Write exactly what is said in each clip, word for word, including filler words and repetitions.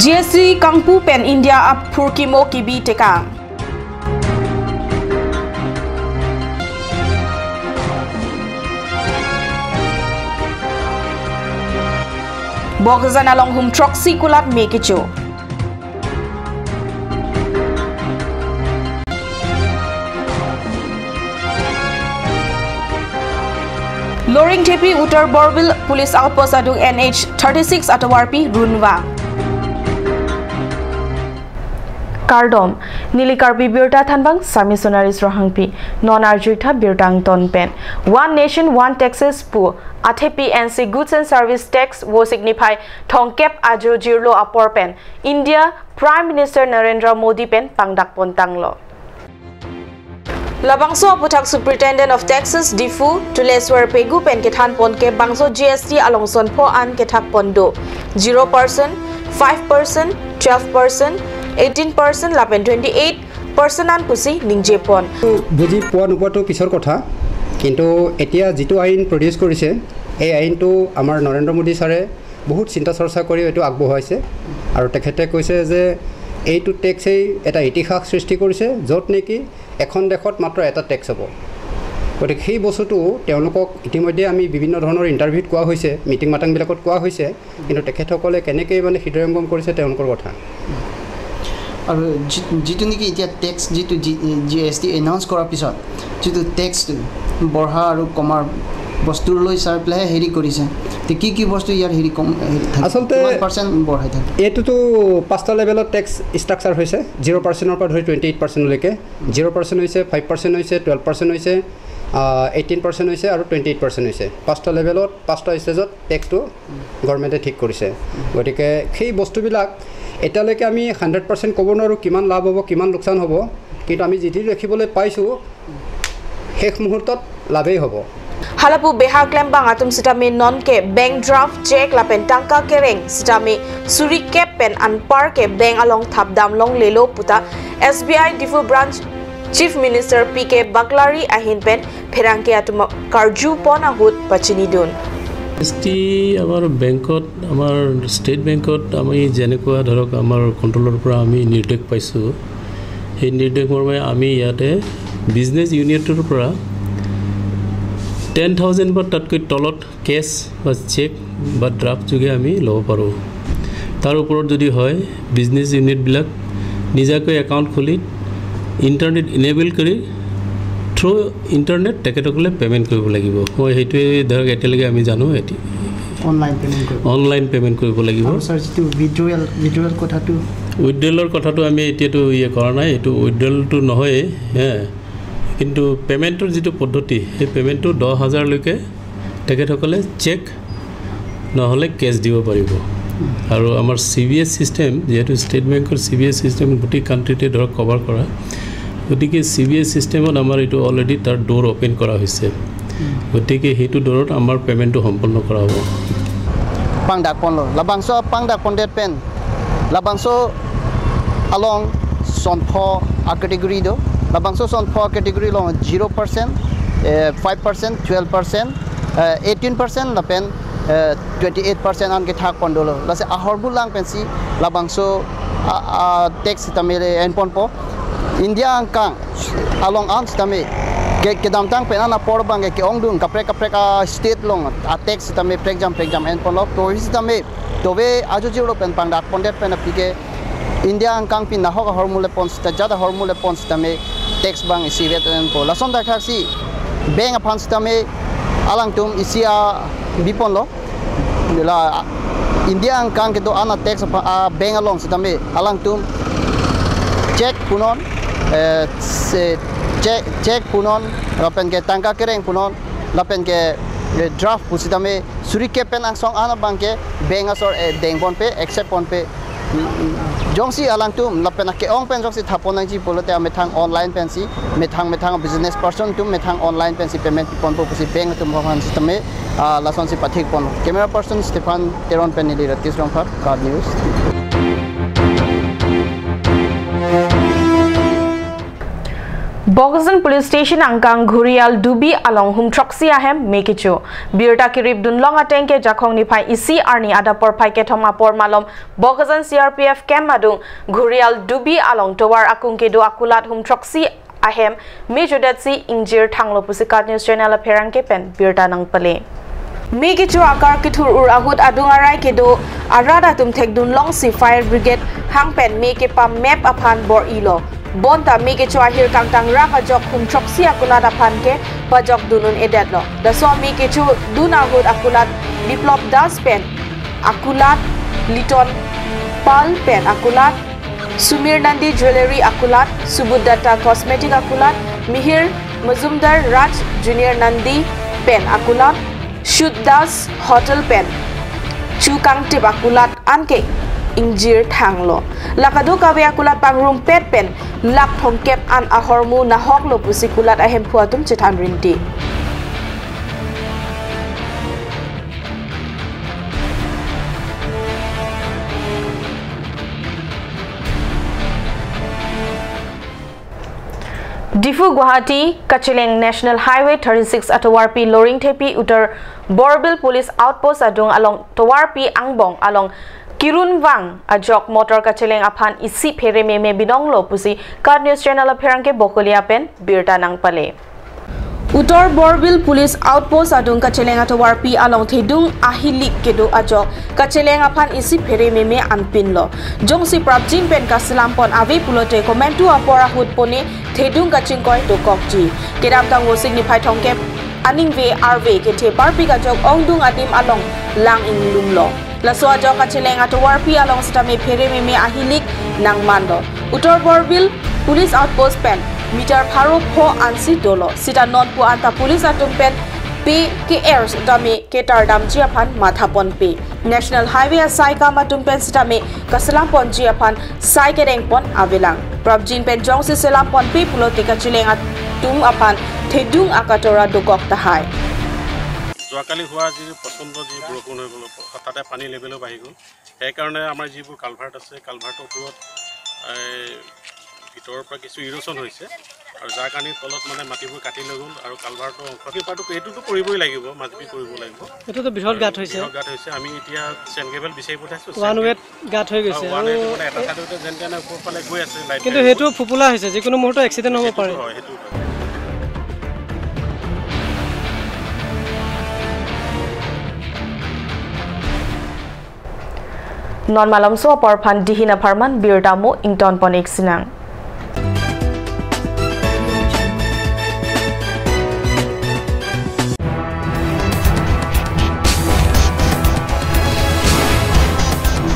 G S T kangpu pen India aphurkimo kebi tekang. Bokajan along hum throksi kulat me kecho. Loringthepi Uttar Borbil Police Outpost adung N H thirty-six atovarpi runvang. Kardom, neli Karbi Birta thanbang Sami Sonaris Rohangpi, non arjuitha birta angton pen. One Nation, One Taxes pu athepi N C Goods and Service Tax vo signify thongkep ajo jirlo apor pen India Prime Minister Narendra Modi pen pangdak pontanglo. Labangso aputhak Superintendent of Taxes Diphu Tuleswar Pegu pen kethan ponke bangso G S T along sonpho an kethak pondo, zero percent, five percent, twelve percent, eighteen percent lapen twenty eight percent an pusi ningje pon. বুজি পোৱা নোপোৱাটো পিছৰ কথা, কিন্তু এতিয়া যিটো আইন প্ৰডিউচ কৰিছে, এই আইনটো আমাৰ নৰেন্দ্ৰ মোদী ছাৰে বহুত চিন্তা চৰ্চা কৰি এইটো আগবঢ়াইছে আৰু তেখেতে কৈছে যে এইটো টেক্সেই এটা ইতিহাস সৃষ্টি কৰিছে, য'ত নেকি এখন দেশত মাত্ৰ এটা টেক্স হ'ব। গতিকে সেই বস্তুটো তেওঁলোকক ইতিমধ্যে আমি বিভিন্ন ধৰণৰ ইণ্টাৰভিউত কোৱা হৈছে, মিটিং মাটাংবিলাকত কোৱা হৈছে, কিন্তু তেখেতসকলে কেনেকৈ মানে হৃদয়ংগম কৰিছে তেওঁলোকৰ কথা। আৰু যি- যিটো নেকি এতিয়া টেক্স, যিটো জি এছ টি এনাউন্স কৰাৰ পিছত যিটো টেক্সটো বঢ়া আৰু কমাৰ বস্তুৰ লৈ চাই পেলাইহে হেৰি কৰিছে। তে কি কি বস্তু ইয়াৰ হেৰি কম, হেৰি থাকে? আচলতে কিমান পাৰ্চেণ্ট বঢ়াই থাকে? এইটোতো পাঁচটা লেভেলত টেক্স ষ্ট্ৰাকচাৰ হৈছে, জিৰ' পাৰ্চেণ্টৰ পৰা ধৰি টুৱেণ্টি এইট পাৰ্চেণ্টলৈকে। জিৰ' পাৰ্চেণ্ট হৈছে, ফাইভ পাৰ্চেণ্ট হৈছে, টুৱেলভ পাৰ্চেণ্ট হৈছে, এইটিন পাৰ্চেণ্ট হৈছে আৰু টুৱেণ্টি এইট পাৰ্চেণ্ট হৈছে। পাঁচটা লেভেলত, পাঁচটা ষ্টেজত টেক্সটো গভৰ্ণমেণ্টে ঠিক কৰিছে। গতিকে সেই বস্তুবিলাক এতিয়ালৈকে আমি হাণ্ড্ৰেড পাৰ্চেণ্ট ক'ব নোৱাৰোঁ কিমান লাভ হ'ব, কিমান লোকচান হ'ব, কিন্তু আমি যিটো দেখিবলৈ পাইছোঁ শেষ মুহূৰ্তত লাভেই হ'ব। Halapu beha klembang atum sitame nonke bank draft, cheque lapen tangka kereng sitame suri kep pen anparke bank along thapdam longlelo puta S B I Diphu branch Chief Minister P K Baglari ahin pen pherangke atum karju pon ahut pachinidun. এছ টি আমাৰ বেংকত, আমাৰ ষ্টেট বেংকত আমি যেনেকুৱা ধৰক আমাৰ কণ্ট্ৰলৰ পৰা আমি নিৰ্দেশ পাইছোঁ, সেই নিৰ্দেশ মৰ্মে আমি ইয়াতে বিজনেছ ইউনিটৰ পৰা টেন থাউজেণ্ড বা তাতকৈ তলত কেছ বা চেক বা ড্ৰাফ্ট যোগে আমি ল'ব পাৰোঁ। তাৰ ওপৰত যদি হয়, বিজনেছ ইউনিটবিলাক নিজাকৈ একাউণ্ট খুলি ইণ্টাৰনেট ইনেবল কৰি থ্ৰু ইণ্টাৰনেট তেখেতসকলে পে'মেণ্ট কৰিব লাগিব। মই সেইটোৱে ধৰক এতিয়ালৈকে আমি জানো, এটি অনলাইন পে'মেণ্ট কৰিব। অনলাইন পে'মেণ্ট কৰিব লাগিব। আৰু ছাৰ, যিটো উইথড্ৰৱেল, উইথড্ৰৱেল কথাটো? উইথড্ৰৱেলৰ কথাটো আমি এতিয়াতো ইয়ে কৰা নাই, এইটো উইথড্ৰৱেলটো নহয়েই, হে, কিন্তু পে'মেণ্টৰ যিটো পদ্ধতি, সেই পে'মেণ্টটো দহ হাজাৰলৈকে তেখেতসকলে চেক নহ'লে কেছ দিব পাৰিব। আৰু আমাৰ চি বি এছ ছিষ্টেম, যিহেতু ষ্টেট বেংকৰ চি বি এছ ছিষ্টেম গোটেই কাণ্ট্ৰিতে ধৰক কভাৰ কৰা, গতিকে চি বি এছ ছিষ্টেমত আমাৰ এইটো অলৰেডি তাৰ ড'ৰ অপেন কৰা হৈছে। গতিকে সেইটো ড'ৰত আমাৰ পে'মেণ্টটো সম্পন্ন কৰা হ'ব। Pangdak ponlo. Labangso pangdak pondet pen labangso along sonpho a category do. Labangso sonpho a category along zero percent, eh, five percent, twelve percent, eh, eighteen percent lapen, eh, twenty eight percent an kethak pon dolo. Lasi ahormu lang pensi labangso a, a tax sitame en ponpo. India angkang along an sitame ke, kedamtang pen an apor abangke ke-ongdun kaprek kaprek a state along a tax sitame prekjam prekjam en ponlo. To sitame tove ajo jirlo pen pangdak pondet pen aphi ke India angkang pen nahok ahormu le pon sita, jat ahormu le pon sitame tax abang isi vet enpo. Lason thakthak si bank aphan sitame alangtum isi a bi ponlo. La India angkang kedo an a tax aphan, a bank along sitame alangtum check punon, eh, se, check, check punon, lapen ke tangka kereng punon, lapen ke, eh, draft pu sitame suri kep pen angsong an abangke bank asor, eh, deng ponpe, accept ponpe. Jongsi alangtum lapen ake-ong pen jongsi thap pon nangji pulote amethang online pensi, methang methang business person atum methang online pensi payment ponpo pusi bank atum aphan sitame, ah, lasonsi pathik pon. Camera person Stephen Teron pen neli Ratish Rongphar, Card News. Bokajan Police Station angkang Ghurial Dubi along hum throksi ahem me kecho. Birta kerip dunlong ateng ke Jakhong niphai isi arni adap porphai kethom apor malom Bokajan C R P F camp adung Ghurial Dubi along tovar akung kedo akulat hum throksi ahem me jodetsi ingjir thanglo pusi KAT News Channel apherangke pen birta nangpale. Me kecho akar kethur-ur ahut adung arai kedo arat atum thekdunlongsi fire brigade hang pen me kepamep aphan bor-ilo. Bonta me kecho ahir kangtangrak ajok hum throksi akulat aphan ke pajokdun un-edetlo. Laso me kecho dun ahut akulat Biplop Das pen akulat, Liton Pal pen akulat, Sumir Nandi Jewellery akulat, Subudh Datta Cosmetic akulat, Mihir Majumdar Raj Junior Nandi pen akulat, Shud Das Hotel pen chu kangtip akulat anke ingjir thanglo. La kadokave akulat pangrumpet pen lakh thomkep an ahormu nahoklo pusi kulat ahemphu atum chethan rinti. Diphu Guwahati kacheleng National Highway thirty-six atovarpi Loringthepi Uttar Borbil Police Outpost adung along tovarpi angbong along kirunvang ajok motor kacheleng aphan isi phere meme binonglo pusi KAT News Channel apherangke Bokolia pen birta nangpale. Uttar Borbil Police Outpost adung kacheleng atovarpi along thedung ahilik kedo ajok kacheleng aphan isi phere meme anpinlo. Jongsi prapjin pen kaselam pon ave pulote komantu apor ahut pone thedung kachingkoi dokokji. Kedamtang Vosik niphai thomkep aningve arve kethe parpik ajok ongdung adim along lang inglumlo. Laso ajok kacheleng atovarpi along sitame phere meme ahilik nangmanlo. Uttar Borbil Police Outpost pen meter pharo pho ansi dolo. Sita non pu anta police atum pen pe ke-er sitame ketardamji aphan matha ponpe. National Highway asai kam atum pen sitame kaselam ponji aphan sai kedeng pon avelang. Prapjin pen jongsi selam ponpe pulote kacheleng atum aphan thedung akatora dokok tahai. যোৱাকালি হোৱা যি প্ৰচণ্ড যি বৰষুণ হৈ গ'ল, হঠাতে পানী লেভেলো বাঢ়ি গ'ল। সেইকাৰণে আমাৰ যিবোৰ কালভাৰ্ট আছে, কালভাৰ্টৰ ওপৰত, এই, ভিতৰৰ পৰা কিছু ইৰ'চন হৈছে আৰু যাৰ কাৰণে তলত মানে মাটিবোৰ কাটি লৈ গ'ল আৰু কালভাৰ্টৰ অংশ, সেই পাৰটো, এইটোতো কৰিবই লাগিব, মাজুবি কৰিব লাগিব। এইটোতো বৃহৎ গাঁত হৈছে। বৃহৎ গাঁত হৈছে। আমি এতিয়া চেণ্ড গ্ৰেভেল বিচাৰি পঠাইছোঁ। ওৱান ৱেত গাঁত হৈ গৈছে। অ, ওৱান আৰু ৱেত মানে এটা চাইডতে যেন তেনে ওপৰ ফালে গৈ আছে, লাইট কিন্তু লাইট। সেইটো ফোপোলা হৈছে, যিকোনো মুহূৰ্ত এক্সিডেণ্ট হ'ব পাৰে। হয়, সেইটো। Non malomso apor aphan dihin apharman birta mo ington pon-ik sinang.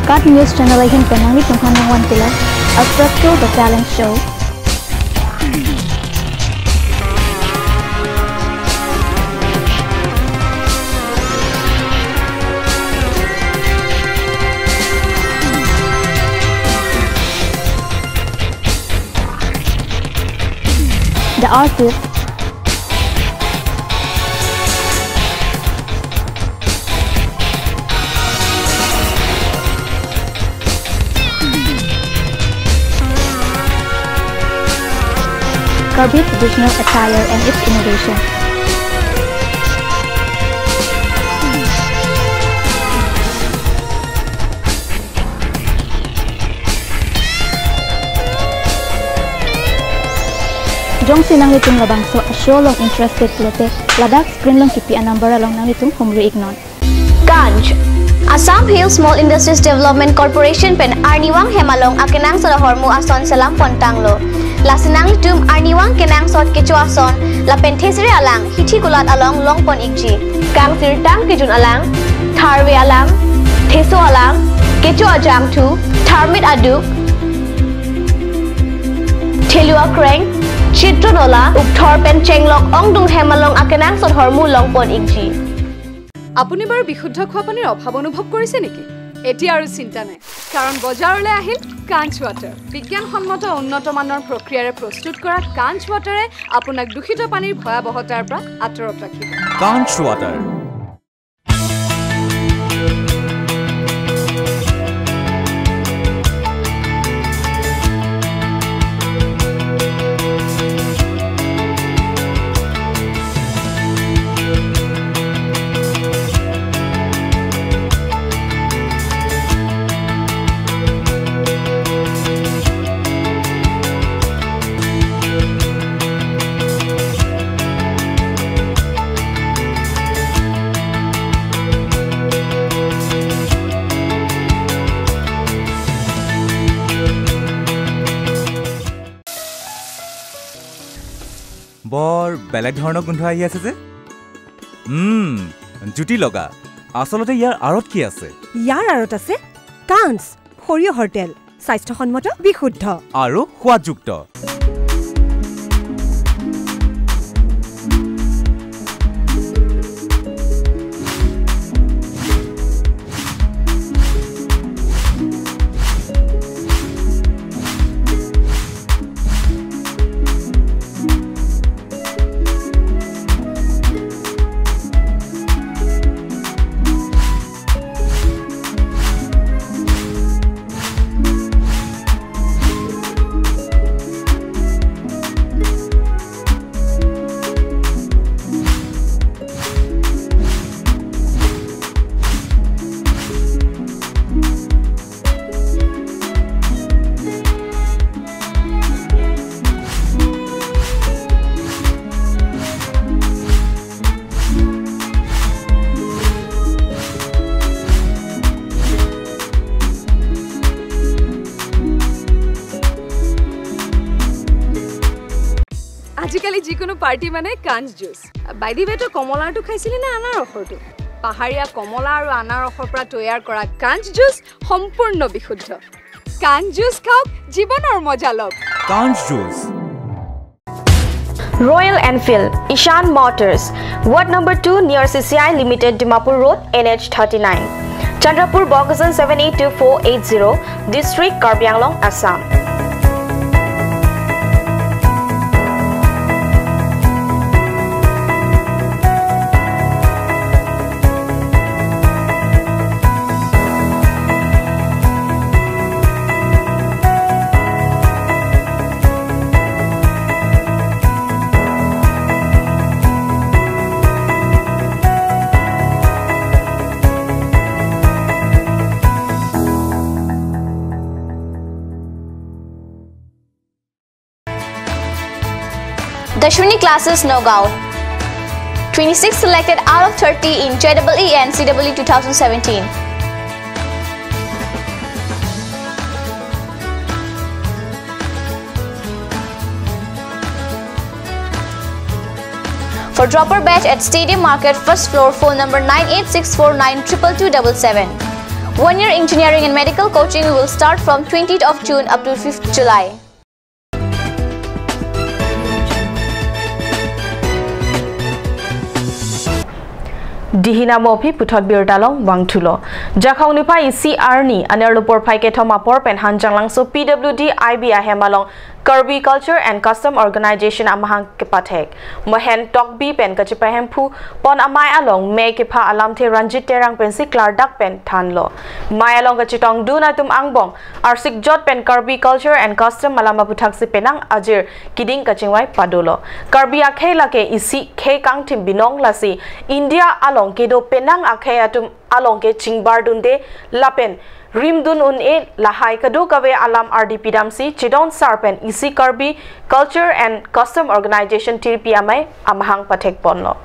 KAT News Channel ahin pen nanglitum aphan nangvan kila Astro Show, The Talent Show. The Artist. Karbi traditional attire and its innovation. Jongsi nanglitum labangso a-show along interested pulote, ladak screen along kipi a-number along nanglitum humri-iknon. Kanch, Assam Hill Small Industries Development Corporation pen arnivang hem along akenangsot ahormu ason selam pontanglo. Lasi nanglitum arnivang kenangsot kecho ason lapen thesere alang hithi kulat along long pon-ikji. Kangsirtang kejun alang, tharve alang, theso alang, kecho ajangthu, tharmit aduk, thelu akreng, chitro nola, ukthor pen chenglok ongdung hem along akenangsot ahormu long pon-ikji. আপুনি বাৰু বিশুদ্ধ খোৱা পানীৰ অভাৱ অনুভৱ কৰিছে নেকি? এতিয়া আৰু চিন্তা নাই, কাৰণ বজাৰলৈ আহিল কাঞ্চ ৱাটাৰ। বিজ্ঞানসন্মত উন্নত মানৰ প্ৰক্ৰিয়াৰে প্ৰস্তুত কৰা কাঞ্চ ৱাটাৰে আপোনাক দূষিত পানীৰ ভয়াৱহতাৰ পৰা আঁতৰত ৰাখিব। Kanch Water. বেলেগ ধৰণৰ গোন্ধ আহি আছে যে? উম, জুতি লগা। আচলতে ইয়াৰ আঁৰত কি আছে? ইয়াৰ আঁৰত আছে কাঞ্চ, সৰিয়হৰ তেল, স্বাস্থ্যসন্মত, বিশুদ্ধ। আৰু সোৱাদযুক্ত। আজিকালি যিকোনো পাৰ্টি মানে কাঞ্চ জুচ। বাই দি ৱে, তই কমলাৰটো খাইছিলি নে আনাৰসৰটো? পাহাৰীয়া কমলা আৰু আনাৰসৰ পৰা তৈয়াৰ কৰা কাঞ্চ জুচ সম্পূৰ্ণ বিশুদ্ধ। কাঞ্চ জুচ খাওক, জীৱনৰ মজা লওক। কাঞ্চ juice. Royal Enfield, Ishan Motors, Ward number two near C C I Limited, Dimapur Road, N H thirty-nine, Chandrapur, Bokajan seven eight two four eight zero, District, Karbi Anglong, Assam. Dashwini Classes, Nagaon. Twenty-six selected out of thirty in J E E and C W two thousand seventeen. For dropper batch at Stadium Market, first floor, phone number nine eight six four nine triple two double seven. One year engineering and medical coaching will start from twentieth of June up to fifth July. Dihina Mophi puthot birta along vangthulo. Jakhong niphai isi arni, anerlo porphai kethom apor pen Hanjanglangso P W D I B ahem along Karbi Culture and Custom Organization amahang kepathek. Mohen Tokbi pen kachepahemphu pon amei along mei kepha alamthe Ranjit Terang pensi klardak pen thanlo. Mei along kachetongdun atum angbong, arsik jot pen Karbi Culture and Custom alam aputhaksi penang ajir keding kachingvai padolo. Karbi akhei lake isi khei kangthim binong, lasi India along kedo penang akhei atum along ke chingbardunde lapen rimdun un-e, lahai kadokave alam ardi pidamsi Chedon Sar pen isi Karbi Culture and Custom Organization tirpi amei amahang pathek ponlo.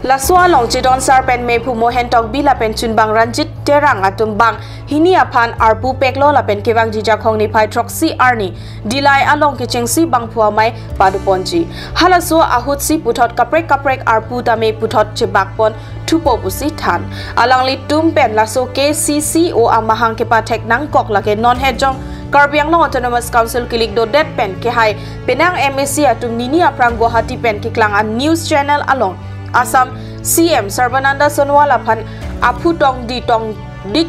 Laso along Chedon Sar pen mephu Mohen Tokbi lapen chunbang Ranjit Terang atum banghini aphan arpu peklo lapen kevangji Jakhong niphai throksi arni Dillai along kechengsi bangphu amei paduponji. Halaso ahutsi puthot kaprek kaprek arpu tame puthot chebakpon thupo pusi than. Alanglitum pen laso K C C O amahang kepathek nangkok lake non hejong Karbi Anglong Autonomous Council kilik dodet pen kehai penang M A C atum nini aphrang Guwahati pen keklang a news channel along Assam C M Sarbananda Sonowal aphan aphu tongdi tongdik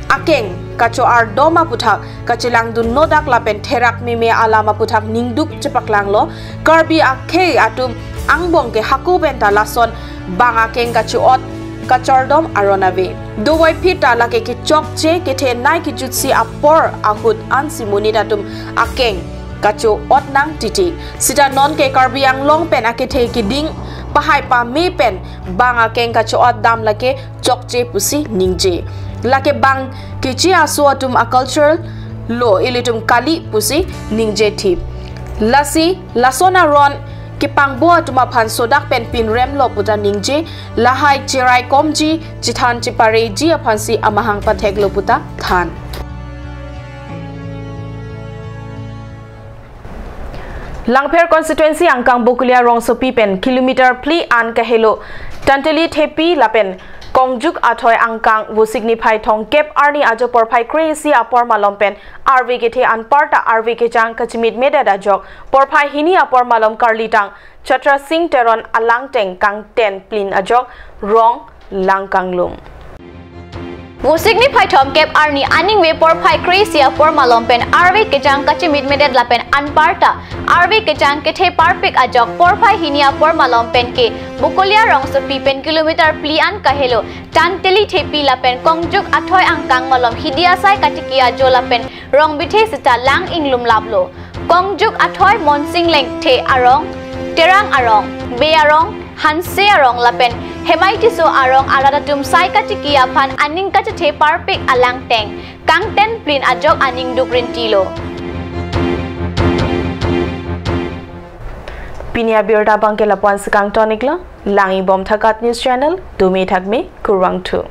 akeng kacho-ardom aputhak kachelangdunnodak lapen therak meme alam aputhak ningduk chepaklanglo. Karbi akhei atum angbong ke hako penta lason bang akeng kacho-ot kachordom aron ave. Dovoiphit ta lake kechokche kethenei kejutsi apor ahut ansi monit atum akeng kacho-ot nang titi. Sita non ke Karbi Anglong pen akethe keding pahai pame pen bang akeng kacho-ot dam lake chokche pusi ningje. Lake bang keche aso atum a culture lo, ilitum kali pusi ningje thip. Lasi lason aron kepangbo atum aphan sodak pen pinremlo puta ningje, lahai cherai komji, chethan chepareji aphansi amahang patheklo puta than. Langpher constituency angkang Bokolia rongsopi pen kilometer phli an kahelo Tanteli Thepi lapen Kongjuk Athoi angkang Vosik niphai thomkep arni ajo porphai kre-isi apor malom pen arve kethe anparta arve kejang kachimitmedet ajok porphai hini apor malom karlitang Chatra Singh Teron alangteng kangten plin ajok rong langkanglum. Vosik niphai thomkep arni aningve porphai kre-isi apor malom pen arve kejang kachimitmedet lapen anparta arve kejang kethe parpik ajok porphai hini apor malom pen ke Bokolia rongsopi pen kilometer phli an kahelo Tanteli Thepi lapen Kongjuk Athoi angkang malom hidi asai katiki ajo lapen rong bithe seta lang inglum laplo. Kongjuk Athoi Monsing Lengthe arong, Terang arong, Bey arong, Hanse arong lapen Hemai Tisso arong arat atum sai katiki aphan aning kachethe parpik alangteng kangten plin ajok aning duk rintilo. Pini abirta abangke lapu-an si kangton-iklo, lang-ibom tha KAT News Channel, dome thakme, kurvangthu.